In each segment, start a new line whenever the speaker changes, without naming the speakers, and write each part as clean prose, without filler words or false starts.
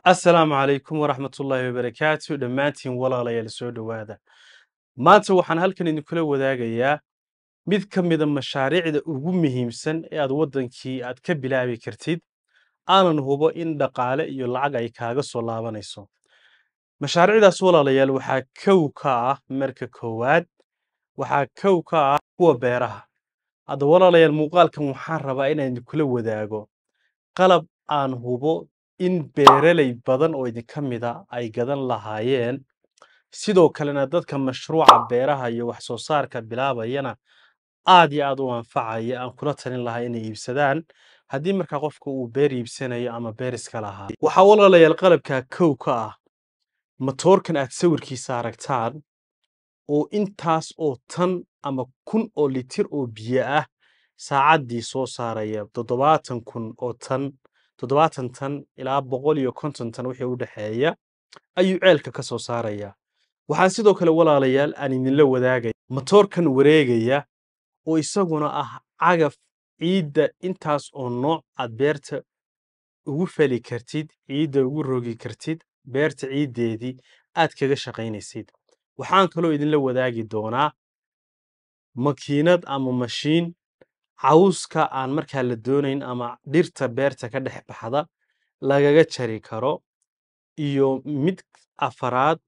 Asalaamu calaykum waraxmatullaahi wabarakaatu. Dhammaantiin walaalayaal, soo dhowaada. Maanta waxaan halkan idinkula wadaagayaa mid ka mida mashaariicda ugu muhiimsan ee aad waddankii aad ka bilaabi kartid, aanan hubo in dhaqaale iyo lacag ay kaaga soo laabanayso mashaariicdaas. Walaalayaal, waxaa kow ka ah, marka koowaad waxaa kow ka ah kuwa beeraha. Hadda walaalayaal, muuqaalkan waxaan rabaa inaan idinkula wadaago qalab aan hubo in beeraley badan oo idinka mida ay gadan lahaayeen, sidoo kalena dadka mashruuca beeraha iyo wax soo saarka bilaabayana aad iyo aad u anfacaya, aan kula talin lahaa inay iibsadaan haddii markaa qofka uu beer iibsanayo ama beer iska lahaa. Waxaa walaalayaal qalabkaa kow ka ah matoorkan aad sawirkiisa aragtaan, oo intaas oo tan ama 1000 oo litir oo biyo ah saacaddii soo saaraya, 70,000 oo tan, 70 tan ilaa 150 tan wixii u dhexeeya ayuu ceelka ka soo saaraya. Waxaan sidoo kale walaalayaal aan idinla wadaagaya matoorkan wareegaya, oo isaguna ah cagaf ciidda intaas oo nooc aad beerta ugu fali kartid, ciidda ugu rogi kartid, beerta ciiddeedii aad kaga shaqaynaysid. Waxaan kaloo idinla wadaagi doonaa makiinad ama mashiin cawska aan markaa la doonayn ama dhirta beerta ka dhex baxda lagaga jari karo, iyo mid afaraad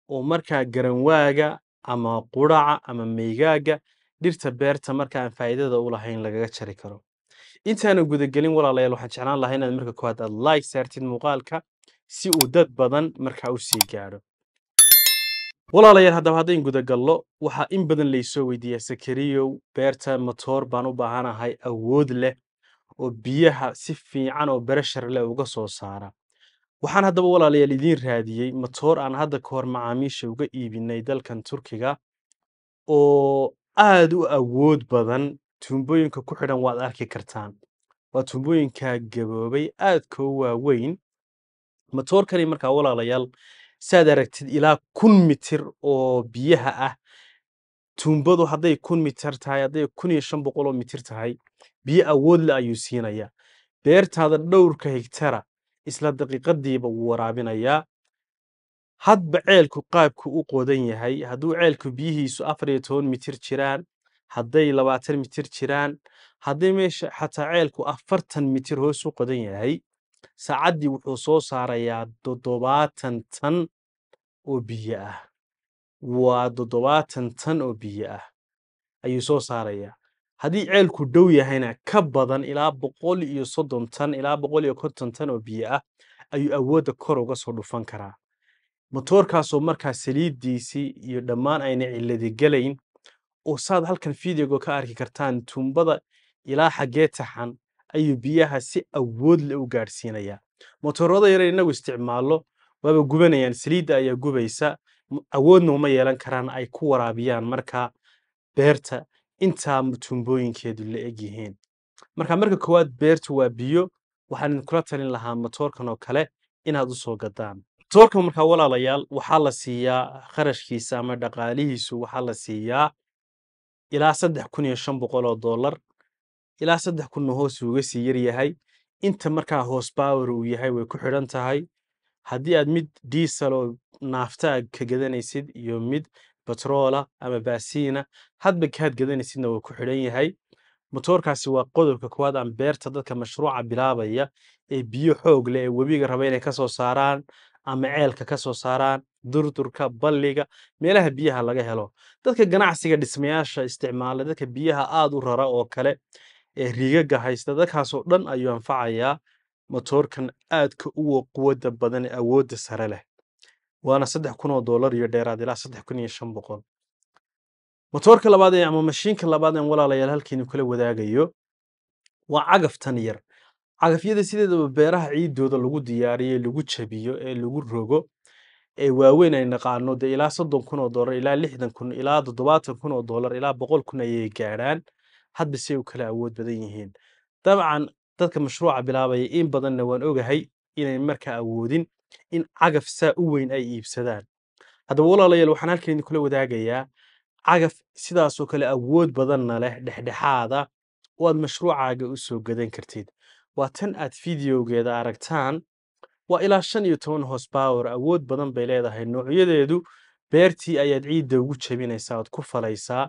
oo markaa garanwaaga ama quraca ama meygaaga dhirta beerta marka aan faa'iidada u lahayn lagaga jari karo. Intaanan gudagelin walaalayaal, waxaan jeclaan lahaa inaad marka koowaad aad like saartid muuqaalka si uu dad badan markaa u sii gaadho. Walaalayaal, haddaba haddayn gudagallo, waxaa in badan laysoo weydiiyaa: "Sakariyow, beerta matoor baan u baahanahay awood leh oo biyaha si fiican oo pressure leh uga soo saara." Waxaan haddaba walaalayaal idiin raadiyey matoor aan hadda ka hor macaamiisha uga iibinay dalkan Turkiga oo aad u awood badan. Tuumbooyinka ku xidhan waad arki kartaan, waa tuumbooyinka gaboobay, aadka u waaweyn. Matoorkani markaa walaalayaal, saad aragtid, ilaa 1000 mitir oo biyaha ah, tuumbadu hadday 1000 mitir tahay, hadday 1500 oo mitir tahay, biyo awood leh ayuu siinayaa. Beertaada dhowrka higtara isla daqiiqadiiba wuu waraabinayaa, hadba ceelku qaabku u qodan yahay. Hadduu ceelku biyihiisu 14 mitir jiraan, hadday 20 mitir jiraan, haddii meesha xataa ceelku 40 mitir hoos u qodan yahay, saacaddii wuxuu soo saarayaa 70 tan oo biyo ah. Waa 70 tan oo biyo ah ayuu soo saarayaa. Haddii ceelku dhow yahayna, ka badan, ilaa 130 tan ilaa 150 tan oo biyo ah ayuu awoodda kor uga soo dhufan karaa. Matoorkaasoo markaa saliiddiisii iyo dhammaan ayna cilladi gelayn, oo saad halkan videoga ka arki kartaan, tuumbada ilaa xaggee taxan ayuu biyaha si awood leh u gaadhsiinayaa. Motoorada yar innagu isticmaallo waaba gubanayaan, saliidda ayaa gubaysa, awoodna uma yeelan karaan ay ku waraabiyaan markaa beerta intaa tuumbooyinkeedu la eg yihiin. Marka koowaad, beertu waa biyo. Waxaan idinkula talin lahaa matoorkan oo kale inaad u soo gadaan. Matoorkan markaa walaalayaal, waxaa la siiyaa kharashkiisa ama dhaqaalihiisu, waxaa la siiyaa ilaa 3500 oo dollar, ilaa 3000-na hoos uga sii yar yahay. Inta markaa horse power uu yahay way ku xidhan tahay. Haddii aad mid diesel oo naafta ka gadanaysid iyo mid batroola ama baasiina, hadba kaad gadanaysidna waa ku xidhan yahay. Matoorkaasi waa qodobka koowaad aan beerta dadka mashruuca bilaabaya ee biyo xoog leh ee webiga raba inay ka soo saaraan ama ceelka ka soo saaraan, durdurka, balliga, meelaha biyaha laga helo, dadka ganacsiga dhismayaasha isticmaala, dadka biyaha aad u rara oo kale ee riigaga haysta, dadkaasoo dhan ayuu anfacayaa matoorkan aadka u quwadda badan ee awoodda sare leh. Waana 3000 oo dollar iyo dheeraad, ilaa 3500. Matoorka labaad ee ama mashiinka labaad een walaalayaal halkiinu kula wadaagayo waa cagaftan yar. Cagafyada sideedaba beeraha ciidooda lagu diyaariyo, lagu jabiyo ee lagu rogo ee waaweyn ay naqaano dee ilaa 30,000 oo dollar, ilaa 60,000, ilaa 70,000 oo dollar, ilaa 100,000 ayay gaadhaan, hadba si ay u kala awood badan yihiin. Dabcan dadka mashruuca bilaabaya in badanna waan ogahay inay markaa awoodin in cagaf saa u weyn ay iibsadaan. Haddaba walaalayaal, waxaan halkan idinkula wadaagayaa cagaf sidaasoo kale awood badanna leh, dhexdhexaada, oo aad mashruucaaga u soo gadan kartid. Waa tan aad videogeeda aragtaan. Waa ilaa 15 horsepower, awood badan bay leedahay noocyadeedu. Beertii ayaad ciidda ugu jebinaysaa ood ku falaysaa,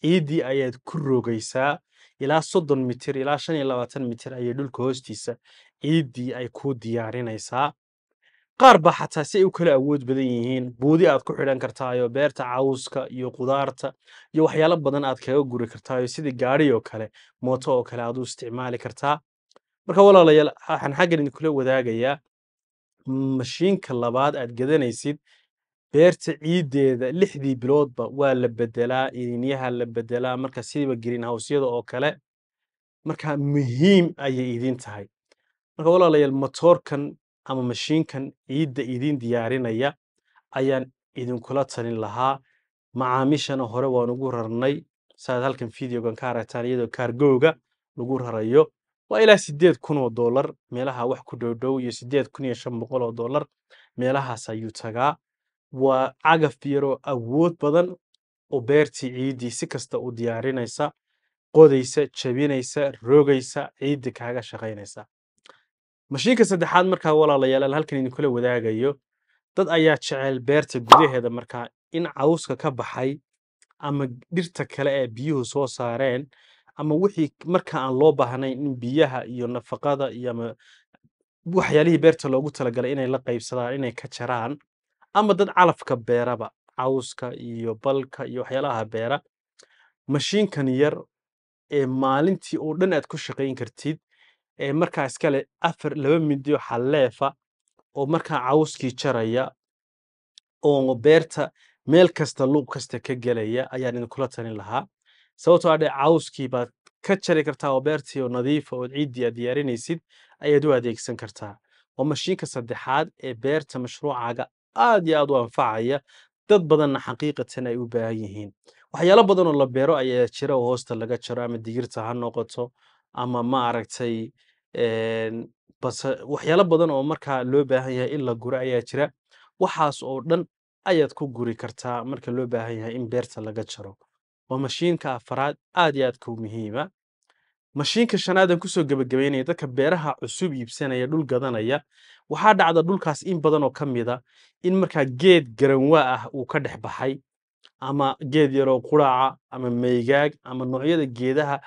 ciiddii ayaad ku rogaysaa. Ilaa 30 mitir ilaa 25 mitir ayay dhulka hoostiisa ciiddii ay kuu diyaarinaysaa. Qaar baa xataa si ay u kala awood badan yihiin buudi aad ku xidhan kartaayo beerta cawska iyo qudaarta iyo waxyaalo badan aad kaga guri kartaayo, sidii gaadhi oo kale, mooto oo kale aad u isticmaali kartaa. Marka walaalayaal, waxaan xaggan idinkula wadaagayaa mashiinka labaad aad gadanaysid. Beerta ciiddeeda 6dii biloodba waa la bedelaa, iniinyaha la bedelaa, marka sidiiba greenhouse-yada oo kale. Marka muhiim ayay idin tahay. Marka walaalayaal, matoorkan ama mashiinkan ciidda idin diyaarinaya ayaan idinkula talin lahaa. Macaamiishana hore waan ugu rarnay, saad halkan videogan ka aragtaan, iyadoo kaargowga lagu rarayo. Waa ilaa $8,000 meelaha wax ku dhow dhow iyo $8,500 meelahaas ayuu tagaa. Waa cagaf yaroo awood badan oo beertii ciiddii si kasta u diyaarinaysa, qodaysa, jebinaysa, rogaysa, ciidda kaaga shaqaynaysa. Mashiinka saddexaad markaa walaalayaal aan halkan idinkula wadaagayo, dad ayaa jecel beerta gudaheeda markaa in cawska ka baxay ama dhirta kale ee biyuhu soo saareen ama wixii marka aan loo baahnayn in biyaha iyo nafaqada iyo ama waxyaalihii beerta loogu talagalay inay la qaybsadaan inay ka jaraan, ama dad calafka beeraba, cawska iyo balka iyo waxyaalaha beera. Mashiinkan yar ee maalintii oo dhan aad ku shaqayn kartid ee markaa iskale afar laba mindi oo xalleefa oo markaa cawskii jaraya oo beerta meel kasta luuq kasta ka gelaya ayaan idinkula talin lahaa. Sababtoo ah dhe cawskii baad ka jari kartaa oo beertii oo nadiifa oo ciiddii aad diyaarinaysid ayaad u adeegsan kartaa. Waa mashiinka saddexaad ee beerta mashruucaaga aad iyo aad u anfacaya, dad badanna xaqiiqatan ay u baahan yihiin. Waxyaalo badan oo la beero ayaa jira oo hoosta laga jaro, ama digirta ha noqoto ama ma aragtay waxyaalo badan oo markaa loo baahan yahay in la guro ayaa jira. Waxaas oo dhan ayaad ku guri kartaa marka loo baahan yahay in beerta laga jaro. Waa mashiinka afaraad, aad iyo aadka u muhiima. Mashiinka shanaad aan kusoo gebagabeynaya, dadka beeraha cusub iibsanaya, dhul gadanaya, waxaa dhacda dhulkaas in badan oo ka mida in markaa geed garanwaa ah uu ka dhex baxay, ama geed yaroo quraaca ama maygaag ama noocyada geedaha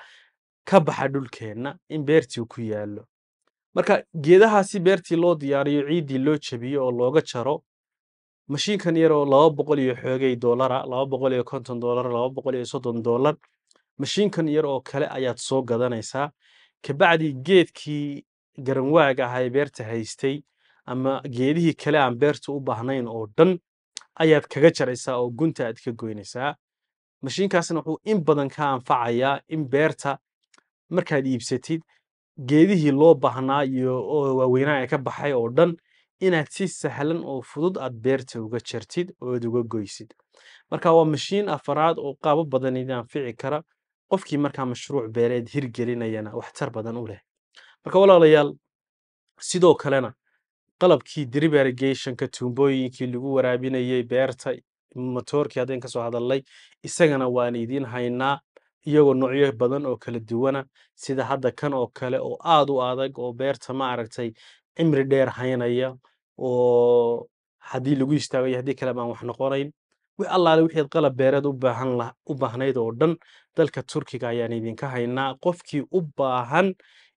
ka baxa dhulkeenna in beertii ku yaallo. Marka geedahaasi beertii loo diyaariyo, ciiddii loo jabiyo oo looga jaro, mashiinkan yaroo 200 iyo xoogay doolara, $250, $230, mashiinkan yar oo kale ayaad soo gadanaysaa. Kabacdi geedkii garanwaaga ahaa ee beerta haystay ama geedihii kale aan beerta u baahnayn oo dhan ayaad kaga jaraysaa oo gunta aad ka goynaysaa. Mashiinkaasna wuxuu in badan ka anfacayaa in beerta markaad iibsatid geedihii loo baahnaa iyo oo waaweynaa ee ka baxay oo dhan inaad si sahlan oo fudud aad beerta uga jartid oo aad uga goysid. Marka waa mashiin afaraad oo qaabo badan idin anfici kara, qofkii markaa mashruuc beereed hirgelinayana waxtar badan u leh. Marka walaalayaal, sidoo kalena qalabkii drip irrigationka, tuumbooyinkii lagu waraabinayay beerta, matoorkii haddaan kasoo hadalnay, isagana waan idiin haynaa iyagoo noocyo badan oo kala duwana, sida hadda kan oo kale oo aad u adag oo beerta ma aragtay cimri dheer haynaya, oo haddii lagu istaago iyo haddii kale baan wax noqonayn. Wix allaale wixii qalab beereed u baahnayd oo dhan dalka Turkiga ayaan idinka haynaa. Qofkii u baahan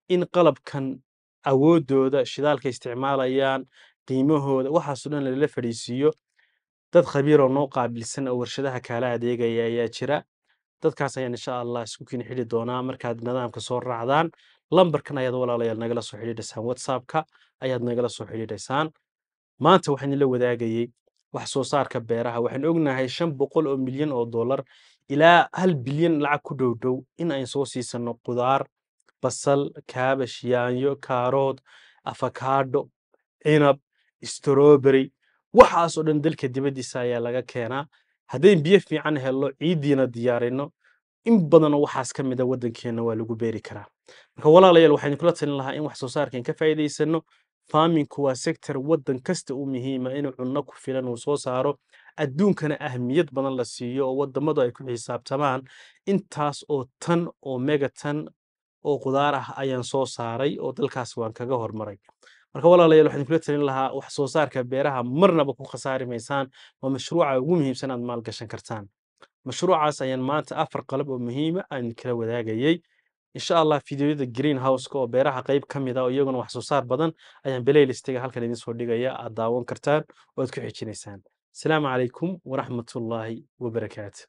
in qalabkan awoodooda, shidaalka isticmaalayaan, qiimahooda, waxaasoo dhan lala fadhiisiiyo, dad khabiir oo noo qaabilsan oo warshadaha kaala adeegaya ayaa jira. Dadkaas ayaan insha Allah isku kiin xidhi doonaa markaad nidaamka soo raacdaan. Lambarkan ayaad walaalayaal nagala soo xidhiidhaysaan, WhatsAppka ayaad nagala soo xidhiidhaysaan. Maanta waxaan idinla wadaagayay wax soo saarka beeraha. Waxaan ognahay 500 oo milyan oo dollar ilaa 1 bilyan lacag ku dhow dhow in aan soo siisano qudaar, basal, kaabash, yaanyo, kaarood, afakaadho, cinab, strawberry. Waxaas oo dhan dalka dibaddiisa ayaa laga keenaa. Haddayn biyo fiican helno, ciiddiina diyaarino, in badanoo waxaas ka mid a waddankeenna waa lagu beeri karaa. Marka walaalayaal, waxaan idinkula talin lahaa in wax soo saarkan ka faa'iidaysano. Farmingku waa sector waddan kasta u muhiima inuu cunno ku filan uu soo saaro, adduunkana ahmiyad badan la siiyo oo waddamadu ay ku xisaabtamaan intaas oo tan oo megaton oo qudaar ah ayaan soo saaray oo dalkaas waan kaga hormaray. Marka walaalayaal, waxaan idinkula talin lahaa wax soo saarka beeraha marnaba ku khasaari maysaan. Waa mashruuca ugu muhiimsan aad maalgashan kartaan. Mashruucaas ayaan maanta afar qalab oo muhiima aan idinkala wadaagayay. Insha Allah fideoyada greenhouse-ka oo beeraha qayb ka mid ah oo iyaguna wax soo saar badan ayaan playlistiga halkan idin soo dhigaya, aad daawan kartaan oo aad ku xijinaysaan. Asalaamu calaykum waraxmatullaahi wabarakaatu.